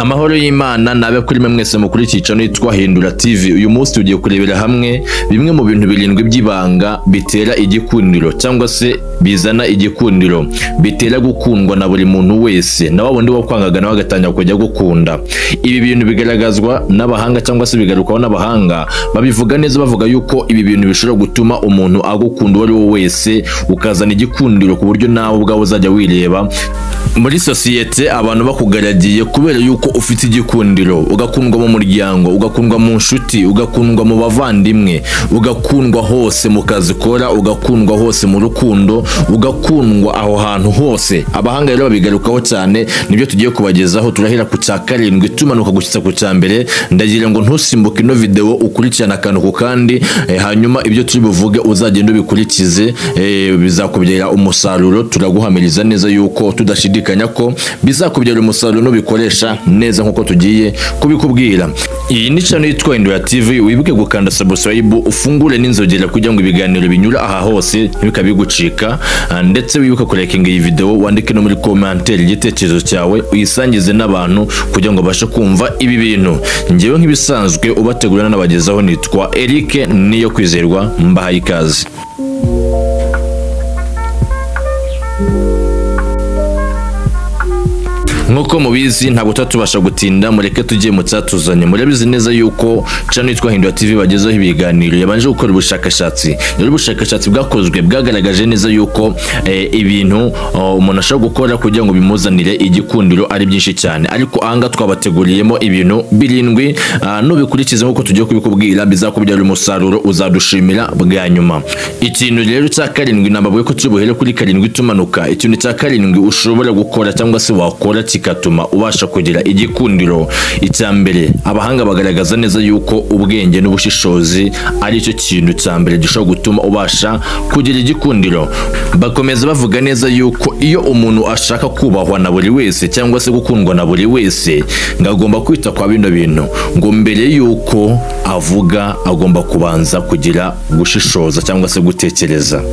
Amahoro y'Imana nabe kuri mwe mwese mukuri iki nitwa Hindura TV. Uyu munsi tugiye kurebera hamwe bimwe mu bintu birindwi by'ibanga bitera igikundiro cyangwa se bizana igikundiro, bitera gukundwa na buri muntu wese, na wa wundi wakwangaga nawe agatangira kujya gukunda. Ibi bintu bigaragazwa n'abahanga cyangwa se bigarukwaho n'abahanga, babivuga neza bavuga yuko ibi bintu bishobora gutuma umuntu agukunda uwo ari we wese, ukazana igikundiro ku buryo nawe ubwawe uzajya wireba muri sosiyete abantu bakugaragiye kubera yuko ufite igikundiro, ugakundwa mu muryango, ugakundwa mu nshuti, ugakundwa mu bavandimwe, ugakundwa hose mu kazi ukora, ugakundwa hose mu rukundo, ugakundwa aho hantu hose. Abahanga rero babigarukaho cyane, nibyo tugiye kubagezaho. Turahera ku cya karindwi tumanuka gushyitsa ku cya mbere. Ndagira ngo ntusimbuke ino video, ukurikirane akantu ku kandi, hanyuma ibyo turi buvuge uzagenda ubikurikize, bizakubyarira umusaruro. Turaguhamiriza neza yuko tudashidikanya ko bizakubyarira umusaruro nubikoresha neza nkuko tugiye kubikubwira. Iyi ni channel yitwa Hindura TV, wibuke gukanda subscribe, ufungure n'inzogera kugira ngo ibiganiro binyura aha hose ntibikabigucika, ndetse wibuke kurekinga iyi video, wandike no muri commentaire igitekerezo cyawe, uyisangize n'abantu kugira ngo babashe kumva ibi bintu. Njyewe nk'ibisanzwe ubategura n'abagezaho nitwa Eric Niyo Kwizerwa, mbahaye ikaze. Nkuko mubizi ntabwo tatubasha gutinda, mureke tugiye mu cyatuzanye. Murabizi neza yuko channel yitwa Hindura TV bagezeho ibiganiro yabanje gukora ubushakashatsi. Rero ubushakashatsi bwakozwe bwagaragaje neza yuko ibintu umuntu ashobora gukora kugira ngo bimuzanire igikundiro ari byinshi cyane, ariko ahanga twabateguriyemo ibintu birindwi, nubikurikiza nkuko tugiye kubikubwira bizakubyarira umusaruro, uzadushimira bwa nyuma. Ikintu rero cya karindwi, nababwiye ko turi buhere kuri karindwi tumanuka. Ikintu cya karindwi ushobora gukora cyangwa se wakora kigatuma ubasha kugira igikundiro, icya mbere abahanga bagaragaza neza yuko ubwenge n'ubushishozi ari cyo kintu cya mbere gishobora gutuma ubasha kugira igikundiro. Bakomeza bavuga neza yuko iyo umuntu ashaka kubahwa na buri wese cyangwa se gukundwa na buri wese, ngo agomba kwita kwa bino bintu, ngo mbere yuko avuga agomba kubanza kugira gushishoza cyangwa se gutekereza.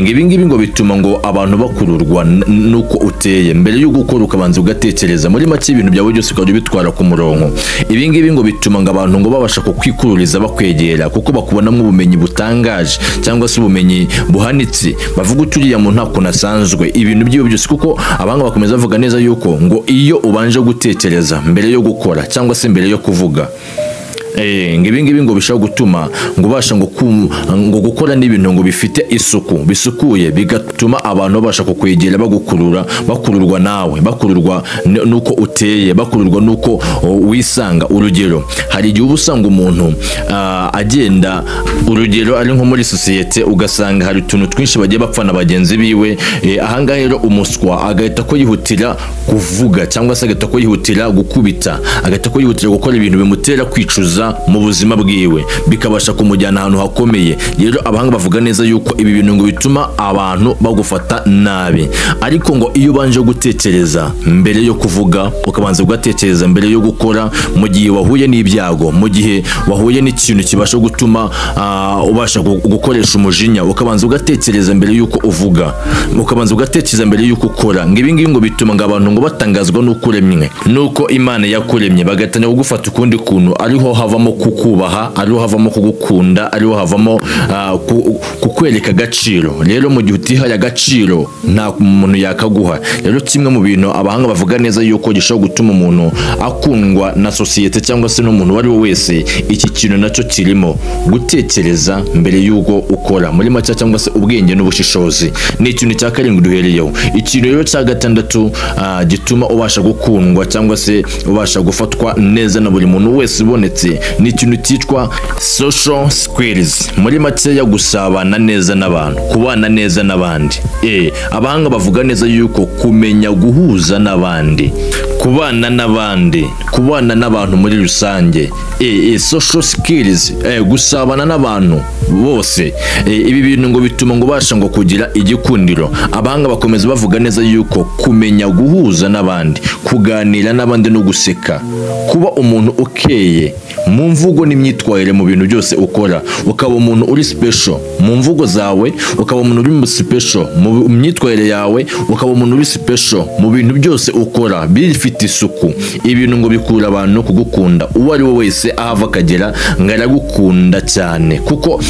Ngo ibi ngibi ngo bituma ngo abantu bakururwa nuko uteye. Mbere yo gukora ukabanza ugatekereza, muri make ibintu byawe byose ukajya ubitwara ku murongo. Ibi ngibi ngo bituma ngo abantu ngo babasha kukwikururiza bakwegera, kuko bakubonamo ubumenyi butangaje cyangwa se ubumenyi buhanitse, bavuga uturiya muntu nta kuntu asanzwe, ibintu byiwe byose. Kuko abahanga bakomeza bavuga neza yuko ngo iyo ubanje gutekereza mbere yo gukora cyangwa se mbere yo kuvuga, ngo ibi ngibi ngo bishobora gutuma ngo ubasha ngo gukora n'ibintu ngo bifite isuku, bisukuye, bigatuma abantu babasha kukwegera, bagukurura, bakururwa nawe, bakururwa nuko uteye, bakururwa nuko wisanga. Urugero, hari igihe uba usanga umuntu agenda, urugero ari nko muri sosiyete, ugasanga hari utuntu twinshi bagiye bapfana bagenzi biwe. Ahangaha rero umuswa agahita ko yihutira kuvuga cyangwa se agahita ko yihutira gukubita, agahita ko yihutira gukora ibintu bimutera kwicuza mu buzima bwiwe, bikabasha kumujyana ahantu hakomeye. Rero abahanga bavuga neza yuko ibi bintu ngo bituma abantu bagufata nabi, ariko ngo iyo ubanje gutekereza mbere yo kuvuga, ukabanza ugatekereza mbere yo gukora, mu gihe wahuye n'ibyago, mu gihe wahuye n'ikintu kibasha gutuma ubasha gukoresha umujinya, ukabanza ugatekereza mbere yuko uvuga, ukabanza ugatekereza mbere yuko ukora. Ngo ibi ngibi ngo bituma ngo abantu ngo batangazwa n'uko uremwe, nuko Imana yakuremye, bagatangira kugufata ukundi kuntu, ariho havamo kukubaha, ariho havamo kugukunda, ariho havamo kukwereka agaciro. Rero mu gihe utihaye agaciro nta muntu yakaguha. Rero kimwe mu bintu abahanga bavuga neza yuko gishobora gutuma umuntu akundwa na sosiyete cyangwa se n'umuntu uwo ari we wese, iki kintu nacyo kirimo gutekereza mbere yuko ukora, muri make cyangwa se ubwenge n'ubushishozi. Ni ikintu cya karindwi duhereyeho. Ikintu rero cya gatandatu gituma ubasha gukundwa cyangwa se ubasha gufatwa neza na buri muntu wese ubonetse, ni ikintu cyitwa social skills, muri make ya gusabana neza n'abantu, kubana neza n'abandi. Abahanga bavuga neza yuko kumenya guhuza n'abandi, kubana n'abandi, kubana n'abantu muri rusange, Social skills, gusabana n'abantu bose, ibi bintu ngo bituma ngo ubasha ngo kugira igikundiro. Abahanga bakomeza bavuga neza yuko kumenya guhuza n'abandi, kuganira n'abandi no guseka, kuba umuntu ukeye mu mvugo n'imyitwarire mu bintu byose ukora, ukaba umuntu uri special mu mvugo zawe, ukaba umuntu uri special mu myitwarire yawe, ukaba umuntu uri special mu bintu byose ukora bifite isuku. Ibintu ngo bikura abantu kugukunda, uwo ari we wese ahava akagera ngo aragukunda cyane, kuko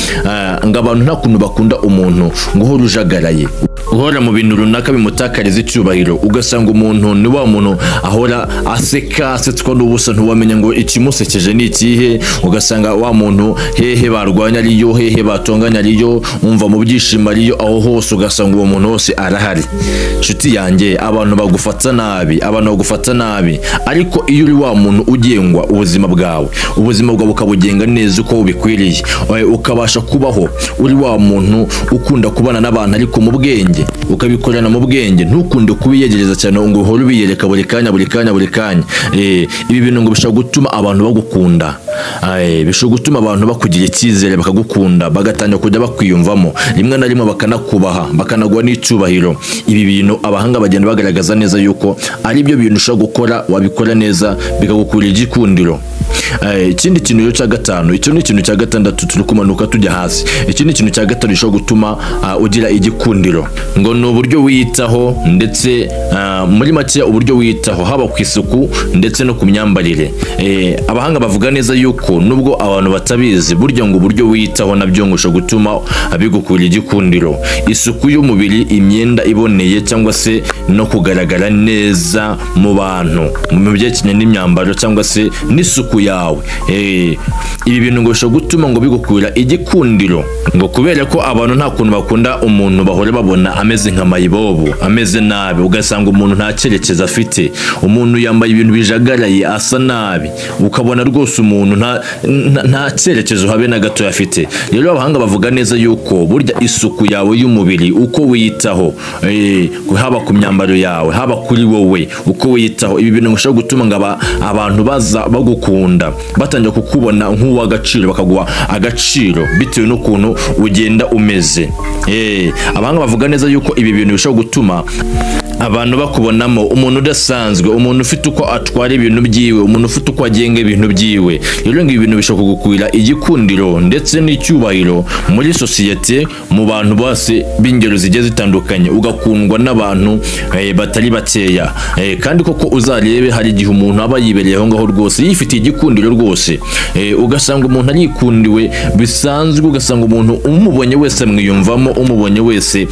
ngo abantu nta kuntu bakunda umuntu ngo uhora ujagaraye, uhora mu bintu runaka bimutakariza icyubahiro. Ugasanga umuntu ni wa muntu ahora aseka, asetswa n'ubusa, ntiwamenya ngo ikimusekeje ni ikihe. Ugasanga wa muntu hehe barwanya ariyo, hehe batonganya ariyo, umva mu byishimo ariyo, aho hose ugasanga uwo muntu hose arahari. Nshuti yanjye, abantu bagufata nabi, abantu bagufata nabi, ariko iyo uri wa muntu ugengwa ubuzima bwawe, ubuzima bwawe ukabugenga neza uko ubikwiriye, ukabasha kubaho uri wa muntu ukunda kubana n'abantu ariko mu bwenge, ukabikorana mu bwenge, ntukunde kubiyegereza cyane ngo uhore ubiyereka buri kanya buri kanya buri kanya. Ibi bintu ngo bishobora gutuma abantu bagukunda, bishobora gutuma abantu bakugira icyizere, bakagukunda, bagatangira kujya bakwiyumvamo, rimwe na rimwe bakanakubaha, bakanaguha n'icyubahiro. Ibi bintu abahanga bagenda bagaragaza neza yuko ari byo bintu ushobora gukora, wabikora neza bikagukura igikundiro. Ikindi kintu rero cya gatanu, icyo ni ikintu cya gatandatu, turi kumanuka tujya hasi. Ikindi kintu cya gatanu gishobora gutuma ugira igikundiro ngo ni uburyo wiyitaho, ndetse muri make uburyo wiyitaho haba ku isuku ndetse no ku myambarire. Abahanga bavuga neza yuko nubwo abantu batabizi, burya ngo uburyo wiyitaho nabyo ngo ushobora gutuma bigukura igikundiro. Isuku y'umubiri, imyenda iboneye cyangwa se no kugaragara neza mu bantu mu byerekeranye n'imyambaro cyangwa se n'isuku yawe. Ibi bintu ngo bishobora gutuma ngo bigukura igikundiro, ngo kubera ko abantu nta kuntu bakunda umuntu bahora babona ameze nka mayibobo, ameze nabi, ugasanga umuntu nta cyerekezo afite, umuntu yambaye ibintu bijagaraye, asa nabi, ukabona rwose umuntu nta cyerekezo habe na gato afite. Rero abahanga bavuga neza yuko burya isuku yawe y'umubiri, uko wiyitaho, haba ku myambaro yawe, haba kuri wowe uko wiyitaho, ibi bintu bishobora gutuma ngo abantu baza bagukunda, batangira kukubona nk'uw'agaciro, bakaguha agaciro bitewe n'ukuntu ugenda umeze. Abahanga bavuga neza yuko ibi bintu bishobora gutuma abantu bakubonamo umuntu udasanzwe, umuntu ufite uko atwara ibintu byiwe, umuntu ufite uko agenga ibintu byiwe. Rero ngo ibi bintu bishobora kugukwira igikundiro ndetse n'icyubahiro muri sosiyete, mu bantu bose b'ingero zigiye zitandukanye, ugakundwa n'abantu batari bakeya. Kandi koko uzarebe hari igihe umuntu aba yibereye aho ngaho rwose yifitiye igikundiro rwose, ugasanga umuntu arikundiwe bisanzwe, ugasanga umuntu umubonye wese amwiyumvamo, umubonye wese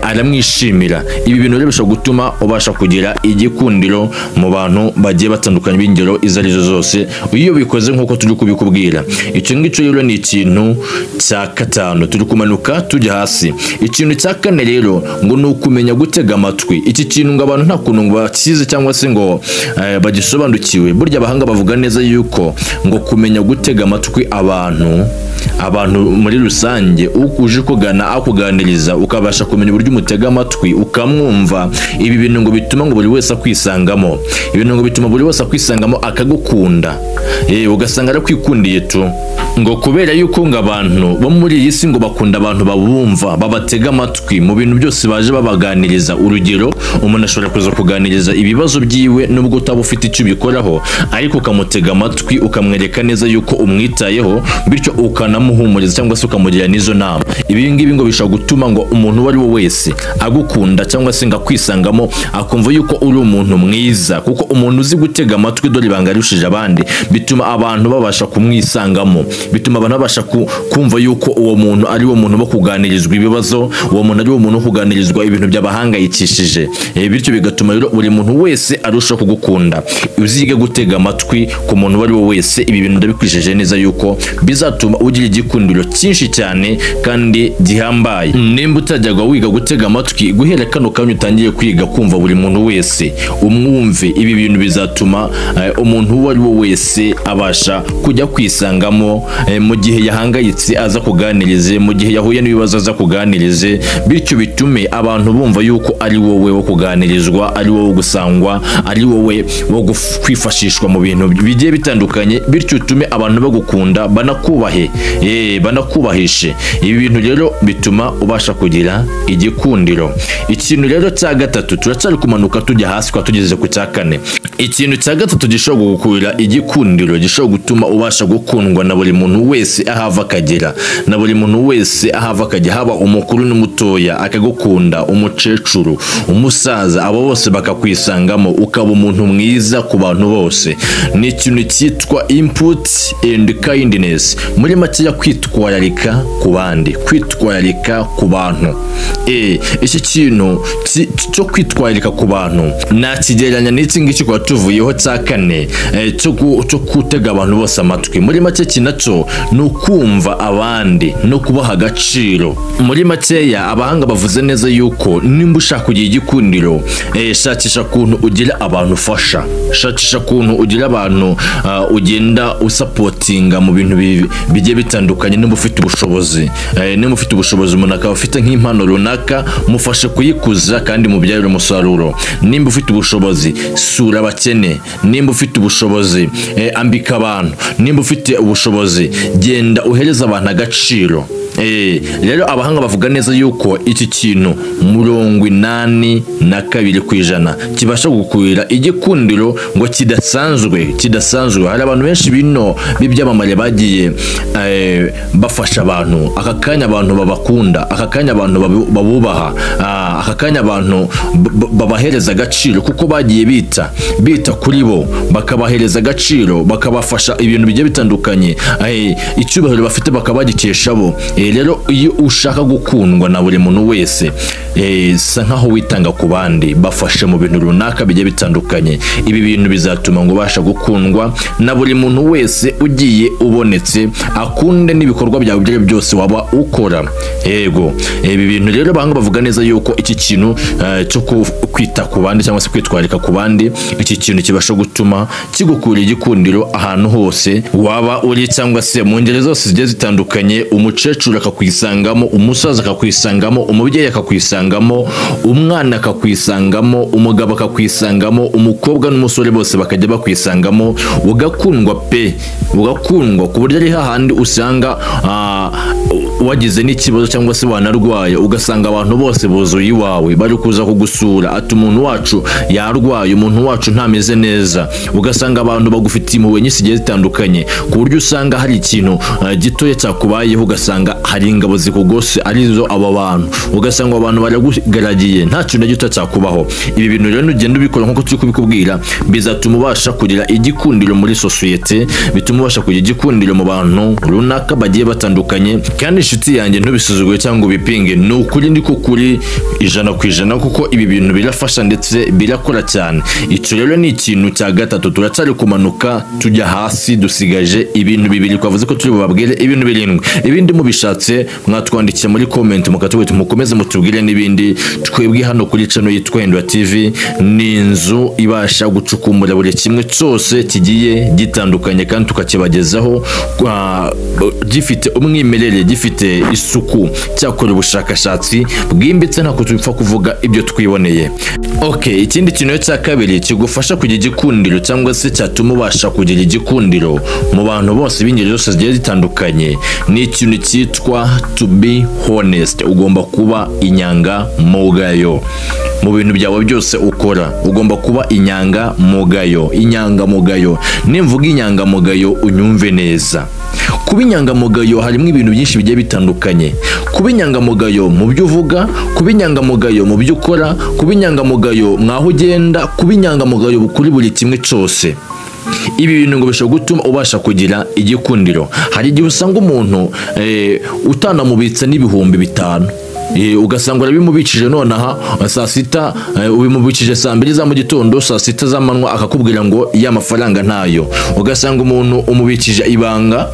aramwishimira. Ibi bintu rero bishobora gutuma ubasha kugira igikundiro mu bantu bagiye batandukanye b'ingero izo arizo zose, iyo bikoze nk'uko turi kubikubwira. Icyo ngicyo rero ni ikintu cya gatanu, turi kumanuka tujya hasi. Ikintu cya kane rero ngo ni ukumenya gutega amatwi. Iki kintu ngo abantu nta kuntu ngo bakize cyangwa se ngo bagisobanukiwe. Burya abahanga bavuga neza yuko ngo kumenya gutega amatwi abantu muri rusange, uje kugana akuganiriza, ukabasha kumenya uburyo umutega amatwi ukamwumva, ibi bintu ngo bituma ngo buri wese akwisangamo. Ibintu ngo bituma buri wese akwisangamo akagukunda, ugasanga arakwikundiye tu. Ngo kubera yuko ngo abantu bo muri iyi si ngo bakunda abantu babumva, babatega amatwi mu bintu byose baje babaganiriza. Urugero, umuntu ashobora kuza kuganiriza ibibazo byiwe nubwo utaba ufite icyo ubikoraho, ariko ukamutega amatwi ukamwereka neza yuko umwitayeho, bityo ukanamuhumuriza cyangwa se ukamugira n'izo nama. Ibi ngibi ngo bishobora gutuma ngo umuntu uwo ari we wese agukunda cyangwa se ngo akwisangamo, akumva yuko uri umuntu mwiza, kuko umuntu uzi gutega amatwi, dore ibanga yarushije abandi, bituma abantu babasha kumwisangamo, bituma abantu babasha kumva yuko uwo muntu ari wo muntu wo kuganirizwa ibibazo, uwo muntu ari wo muntu wo kuganirizwa ibintu by'abahangayikishije. Bityo bigatuma rero buri muntu wese arushaho kugukunda. Uzige gutega amatwi ku muntu uwo ari we wese. Ibi bintu ndabikwijeje neza yuko bizatuma ugira igikundiro cyinshi cyane kandi gihambaye. Nimba utajyaga wiga gutega amatwi, guhera kano kanya utangiye kwiga kumva buri muntu wese, umwumve. Ibi bintu bizatuma umuntu uwo ari we wese abasha kujya kwisangamo mu gihe yahangayitse aza kuganirize, mu gihe yahuye n'ibibazo aza kuganirize, bityo bitume abantu bumva yuko ari wowe wo kuganirizwa, ari wowe wo gusangwa, ari wowe wo kwifashishwa mu bintu bigiye bitandukanye. bitandukanye, bityo utume abantu bagukunda, banakubahe, banakubahishe. Ibi bintu rero bituma ubasha kugira igikundiro. Ikintu rero cya gatatu, turacyari kumanuka tujya hasi, kwa tugeze ku cya kane. Ikintu cya gatatu gishobora kugukurira igikundiro, gishobora gutuma ubasha gukundwa na buri muntu wese ahava akagera, na buri muntu wese ahava akajya, haba umukuru n'umutoya akagukunda, umukecuru, umusaza, abo bose bakakwisangamo, ukaba umuntu mwiza ku bantu bose, ni ikintu cyitwa empathy and kindness. Muri make, kwitwararika ku bandi, kwitwararika ku bantu. Iki kintu cyo kwitwararika ku bantu nakigereranya n'iki ngiki kwa tuvuyeho cya kane, cyo gutega abantu bose amatwi. Muri make, iki nacyo ni ukumva abandi no kubaha agaciro. Muri makeya, abahanga bavuze neza yuko nimba ushaka kugira igikundiro, shakisha ukuntu ugira abantu ufasha, shakisha ukuntu ugira abantu ugenda usupportinga mu bintu bigiye bitandukanye. Nimba ufite ubushobozi, umuntu akaba afite nk'impano runaka, mufashe kuyikuza kandi mubyarire umusaruro. Nimba ufite ubushobozi, sura abakene. Nimba ufite ubushobozi, ambika abantu. Nimba ufite ubushobozi, genda uhereze abantu agaciro. Rero abahanga bavuga neza yuko iki kintu 82% kibasha gukurira igikundiro ngo kidasanzwe, kidasanzwe. Hari abantu benshi bino b'ibyamamare bagiye bafasha abantu, aka kanya abantu babakunda, aka kanya abantu babubaha, aka kanya abantu babahereza agaciro, kuko bagiye bita kuri bo, bakabahereza agaciro, bakabafasha ibintu bigiye bitandukanye, icyubahiro bafite bakaba bagikesha bo. Rero iyo ushaka gukundwa na buri muntu wese, sa nkaho witanga ku bandi, bafashe mu bintu runaka bigiye bitandukanye. Ibi bintu bizatuma ngo ubasha gukundwa na buri muntu wese ugiye ubonetse, akunde n'ibikorwa byawe ibyo ari byo byose waba ukora. Yego, ibi bintu rero abahanga bavuga neza yuko iki kintu cyo kwita ku bandi cyangwa se kwitwararika ku bandi, iki kintu kibasha gutuma kigukura igikundiro ahantu hose waba uri, cyangwa se mu ngeri zose zigiye zitandukanye. Umukecuru akakwisangamo, umusaza akakwisangamo, umubyeyi akakwisangamo, umwana akakwisangamo, umugabo akakwisangamo, umukobwa n'umusore bose bakajya bakwisangamo, ugakundwa pe, ugakundwa ku buryo ari hahandi usanga wagize n'ikibazo cyangwa se wanarwaye, ugasanga abantu bose buzuye iwawe bari kuza kugusura, ati: "Umuntu wacu yarwaye, umuntu wacu ntameze neza." Ugasanga abantu bagufitiye impuhwe nyinshi zigiye zitandukanye, ku buryo usanga hari ikintu gitoya cyakubayeho, ugasanga hari ingabo zikugose, arizo abo bantu, ugasanga abo bantu baragugaragiye, nta kintu na gito cyakubaho. Ibi bintu rero nugenda ubikora nk'uko turi kubikubwira, bizatuma ubasha kugira igikundiro muri sosiyete, bituma ubasha kugira igikundiro mu bantu runaka bagiye batandukanye. Kandi inshuti yanjye, ntubisuzugure cyangwa ubipinge, ni ukuri, ni kuri 100%, kuko ibi bintu birafasha ndetse birakora cyane. Icyo rero ni ikintu cya gatatu. Turacyari kumanuka tujya hasi, dusigaje ibintu bibiri. Twavuze ko turi bubabwire ibintu birindwi. Ibindi mubishatse mwatwandikiye muri comment, mukatubwira, mukomeze mutubwire n'ibindi. Twebwe hano kuri channel yitwa Hindura TV ni inzu ibasha gucukumbura buri kimwe cyose kigiye gitandukanye, kandi tukakibagezaho gifite umwimerere, gifite isuku, cyakora ubushakashatsi bwimbitse. Ntako tupfa kuvuga ibyo twiboneye. Okay, ikindi kintu cya kabiri kigufasha kugira igikundiro cyangwa se cyatuma ubasha kugira igikundiro mu bantu bose b'ingeri zose zigiye zitandukanye ni ikintu cyitwa to be honest. Ugomba kuba inyangamugayo mu bintu byawe byose ukora. Ugomba kuba inyangamugayo, inyangamugayo. Nimvuga inyangamugayo, unyumve neza. Kuba inyangamugayo harimo ibintu byinshi bigiye bitandukanye: kuba inyangamugayo mu byo uvuga, kuba inyangamugayo mu byo ukora, kuba inyangamugayo mwaho ugenda, kuba inyangamugayo kuri buri kimwe cyose. Ibi bintu ngo bishobora gutuma ubasha kugira igikundiro. Hari igihe usanga umuntu utanamubitsa n'5,000, ugasanga urabimubikije nonaha saa sita, ubimubikije saa mbiri za mu gitondo, saa sita z'amanywa akakubwira ngo ya mafaranga ntayo. Ugasanga umuntu umubikije ibanga,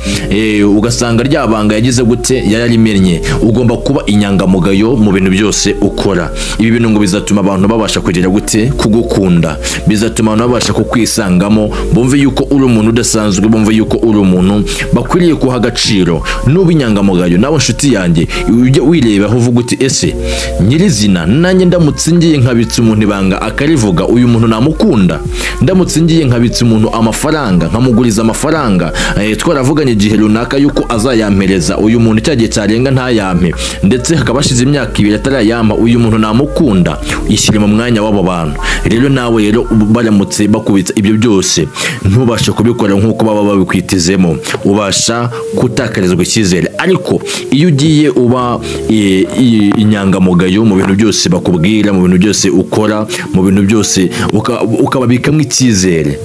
ugasanga rya banga yagize gute? Yararimennye. Ugomba kuba inyangamugayo mu bintu byose ukora. Ibi bintu ngo bizatuma abantu babasha kugira gute? Kugukunda. Bizatuma abantu babasha kukwisangamo, bumve yuko uri umuntu udasanzwe, bumve yuko uri umuntu bakwiriye kuha agaciro nuba inyangamugayo. Nawe nshuti yanjye, ujye wirebaho uvuga. uti ese nyirizina nanjye ndamutse ngiye nkabitsa umuntu ibanga akarivuga, uyu muntu namukunda? Ndamutse ngiye nkabitsa umuntu amafaranga, nkamuguriza amafaranga, twaravuganye igihe runaka yuko azayampereza, uyu muntu cya gihe cyarenga ntayampe, ndetse hakaba hashize imyaka 2 atarayampa, uyu muntu namukunda? Ishyire mu mwanya w'abo bantu. Rero nawe rero baramutse bakubitsa ibyo byose ntubashe kubikora nk'uko baba babikwitezemo, ubasha gutakarizwa icyizere. Ariko iyo ugiye uba inyangamugayo mu bintu byose bakubwira, mu bintu byose ukora, mu bintu byose ukababikamo icyizere,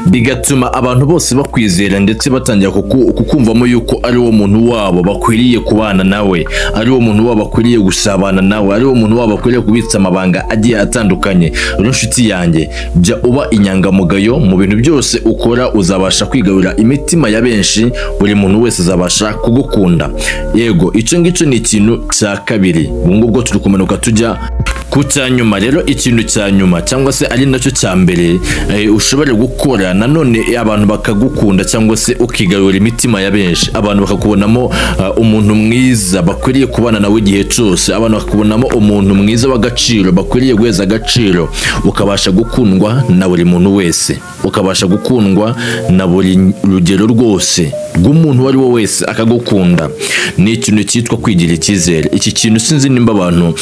bigatuma abantu bose bakwizera ndetse batangira kukumvamo yuko ari wo muntu wabo bakwiriye kubana nawe, ari wo muntu wabo bakwiriye gusabana nawe, ari wo muntu wabo bakwiriye kubitsa amabanga agiye atandukanye. Rero nshuti yanjye, jya uba inyangamugayo mu bintu byose ukora, uzabasha kwigarurira imitima ya benshi, buri muntu wese azabasha kugukunda. Yego, icyo ngicyo ni ikintu cya kabiri. Ubu ngubwo turi kumanuka tujya ku cya nyuma. Rero ikintu cya nyuma cyangwa se ari nacyo cya mbere ushobora gukora nanone abantu bakagukunda cyangwa se ukigarurira imitima ya benshi, abantu bakakubonamo umuntu mwiza bakwiriye kubana nawe igihe cyose, abantu bakakubonamo umuntu mwiza w'agaciro bakwiriye guheza agaciro, ukabasha gukundwa na buri muntu wese, ukabasha gukundwa na buri rugero rwose rw'umuntu uwo ari we wese akagukunda. Ni ikintu cyitwa kwigira icyizere. Iki kintu sinzi nimba abantu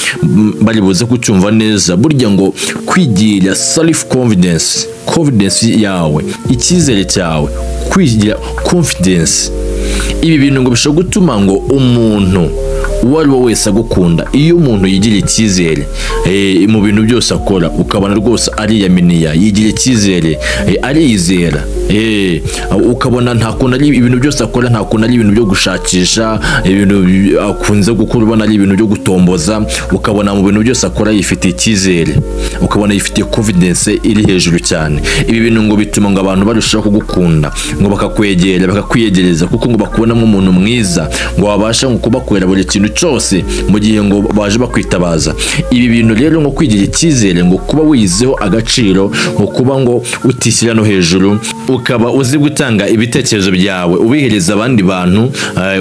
bari buze kucyumva neza. Burya ngo kwigira self confidence, confidence yawe, icyizere cyawe, kwigira confidence, ibi bintu ngo bishobora gutuma ngo umuntu uwo ari we wese agukunda. Iyo umuntu yigira icyizere mu bintu byose akora, ukabona rwose ariyaminiya, yigira icyizere, ariyizera, ukabona nta kuntu ari ibintu byose akora, nta kuntu ari ibintu byo gushakisha, ibintu akunze gukora ubona ari ibintu byo gutomboza, ukabona mu bintu byose akora yifitiye icyizere, ukabona yifitiye confidence iri hejuru cyane. Ibi bintu ngo bituma ngo abantu barushaho kugukunda, ngo bakakwegera, bakakwiyegereza, kuko ngo bakubonamo umuntu mwiza, ngo wabasha ngo kubakorera buri kintu cyose mu gihe ngo baje bakwitabaza. Ibi bintu rero ngo kwigira icyizere, ngo kuba wiyizeho agaciro, ngo kuba ngo utishyira no hejuru, ukaba uzi gutanga ibitekerezo byawe ubihereza abandi bantu,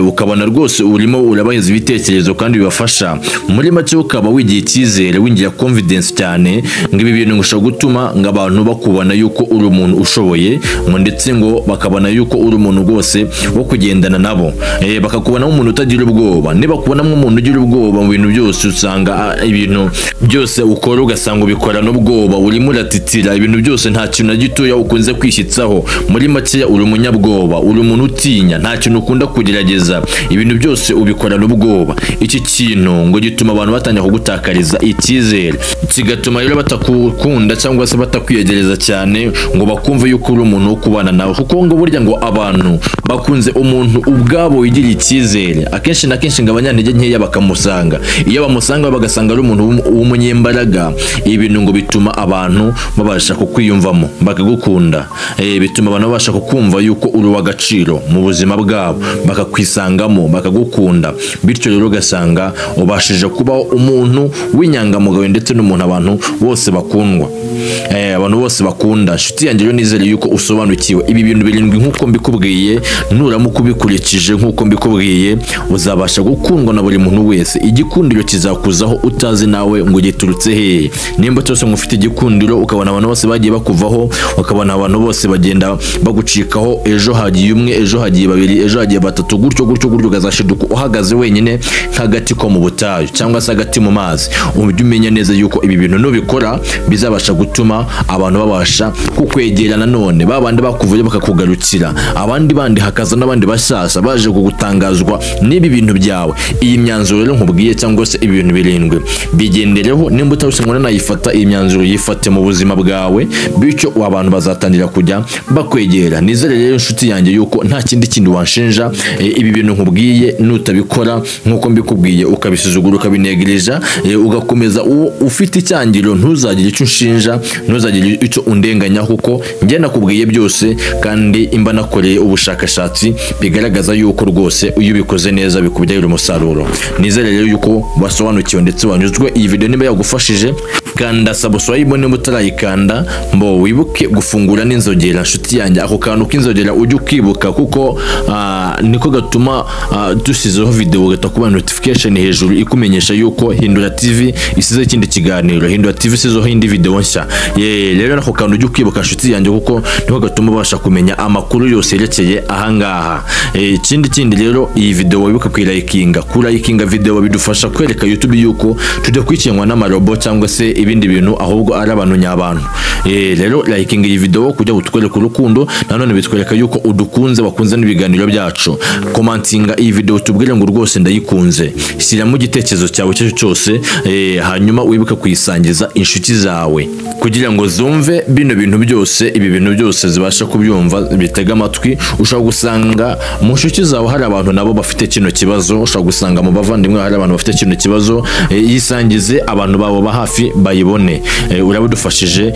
ukabona rwose urimo urabaheza ibitekerezo kandi bibafasha. Muri make ukaba wigira icyizere, wingira confidence cyane, ngo ibi bintu ngo ushobora gutuma ngo abantu bakubona yuko uri umuntu ushoboye, ngo ndetse ngo bakabona yuko uri umuntu rwose wo kugendana nabo, bakakubona nk'umuntu utagira ubwoba. Niba kubona nk'umuntu ugira ubwoba mu bintu byose, usanga ibintu byose ukora ugasanga ubikora n'ubwoba, urimo uratitira ibintu byose, nta kintu na gitoya ukunze kwishyitsaho. Muri make uri umunyabwoba, uri umuntu utinya, nta kintu ukunda kugerageza, ibintu byose ubikora n'ubwoba. Iki kintu ngo gituma abantu batangira kugutakariza icyizere, kigatuma rero batakukunda cyangwa se batakwiyegereza cyane ngo bakumve yuko uri umuntu wo kubana nawe, kuko ngo burya ngo abantu bakunze umuntu ubwabo wigiriye icyizere. Akenshi na kenshi ngo abanyantege nkeya bakamusanga, iyo bamusanga bagasanga ari umuntu w'umunyembaraga, ibintu ngo bituma abantu babasha kukwiyumvamo bakagukunda, bituma abantu babasha kukumva yuko uri uw'agaciro mu buzima bwabo, bakakwisangamo bakagukunda. Bityo rero ugasanga ubashije kubaho umuntu w'inyangamugayo ndetse n'umuntu abantu bose bakundwa, abantu bose bakunda. Nshuti yanjye rero nizere yuko usobanukiwe ibi bintu birindwi nk'uko mbikubwiye. Nuramuka ubikurikije nk'uko mbikubwiye, uzabasha gukundwa na buri muntu wese. Igikundiro kizakuzaho utazi nawe ngo giturutse hehe. Nimba cyose ngo ufite igikundiro, ukabona abantu bose bagiye bakuvaho, ukabona abantu bose bagenda bagucikaho, ejo hagiye umwe, ejo hagiye babiri, ejo hagiye batatu, gutyo gutyo gutyo, ukazashiduka uhagaze wenyine nk'agati ko mu butayu cyangwa se agati mu mazi. Ujye umenya neza yuko ibi bintu nubikora bizabasha gutuma abantu babasha kukwegera nanone, babandi bakuvuye bakakugarukira, abandi bandi hakaza n'abandi bashyashya baje kugutangazwa n'ibi bintu byawe. Iyi myanzuro rero nkubwiye cyangwa se ibi bintu birindwi bigendereho, nimba utaruse ngo nayifata iyi myanzuro yifate mu buzima bwawe, bityo abantu bazatangira kujya bakwegera. Nizere rero inshuti yanjye yuko nta kindi kintu wanshinja. Ibi bintu nkubwiye nutabikora nkuko mbikubwiye, ukabisuzugura, ukabinegereja, ugakomeza ufite icyangiro, ntuzagire icyo unshinja, ntuzagire icyo undenganya, kuko njye nakubwiye byose kandi imba nakoreye ubushakashatsi bigaragaza yuko rwose iyo ubikoze neza bikubyarira umusaruro. Nizere rero yuko wasobanukiwe ndetse wanyuzwe. Iyi video niba yagufashije, kanda subscribe niba utarayikanda, mbo wibuke gufungura n'inzogera. nshuti yanjye, ako kantu k'inzogera ujye ukibuka, kuko niko gatuma dusizeho video ugahita kuba notification hejuru ikumenyesha yuko Hindura TV isize ikindi kiganiro, Hindura TV isizeho indi video nshya. Rero nako kantu ujye ukibuka nshuti yanjye, kuko niko gatuma ubasha kumenya amakuru yose yerekeye ahangaha. Ikindi rero, iyi video wibuka kuyilikinga. Kurayikinga video bidufasha kwereka YouTube yuko tudakurikiranwa n'amarobo cyangwa se ibindi bintu, ahubwo ari abantu nyabantu. Rero likinga iyi video kujya gutwereka urukundo, nanone bitwereka yuko udukunze, wakunze n'ibiganiro byacu. Commentinga iyi video tubwire ngo rwose ndayikunze, shyiramo igitekerezo cyawe cyo cyose, hanyuma wibuke kuyisangiza inshuti zawe kugira ngo zumve bino bintu byose, ibi bintu byose zibasha kubyumva, bitega amatwi. Ushobora gusanga mu nshuti zawe hari abantu nabo bafite kino kibazo, ushobora gusanga mu bavandimwe hari abantu bafite kino kibazo. Yisangize abantu babo ba hafi bayibone. Urabidufashije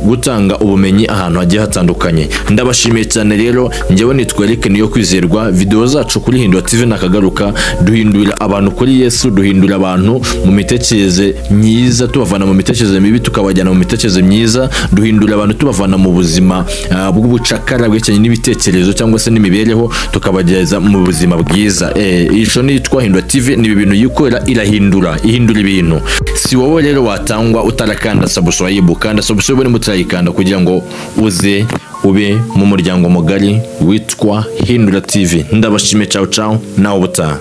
gutanga ubumenyi ahantu hagiye hatandukanye. Ndabashimiye cyane rero, njyewe nitwa Eric Niyo Kwizerwa. Video zacu kuri Hindura TV nakagaruka, duhindurira abantu kuri Yesu, duhindura abantu mu mitekerereze myiza, tubavana mu mitekerereze mibi tukabajyana mu mitekerereze myiza, duhindura abantu tubavana mu buzima bw'ubucakara bwerekeranye n'ibitekerezo cyangwa se n'imibereho, tukabageza mu buzima bwiza. Ico nitwa Hindura TV, ni ibintu yikorera, irahindura, ihindura ibintu. Si wowe rero watangwa utarakanda subscribe, kanda subscribe nimutarayikanda kugira ngo uze ube mu muryango mugari witwa Hindura TV. Ndabashimiye, ciao ciao, nawe ubutaha.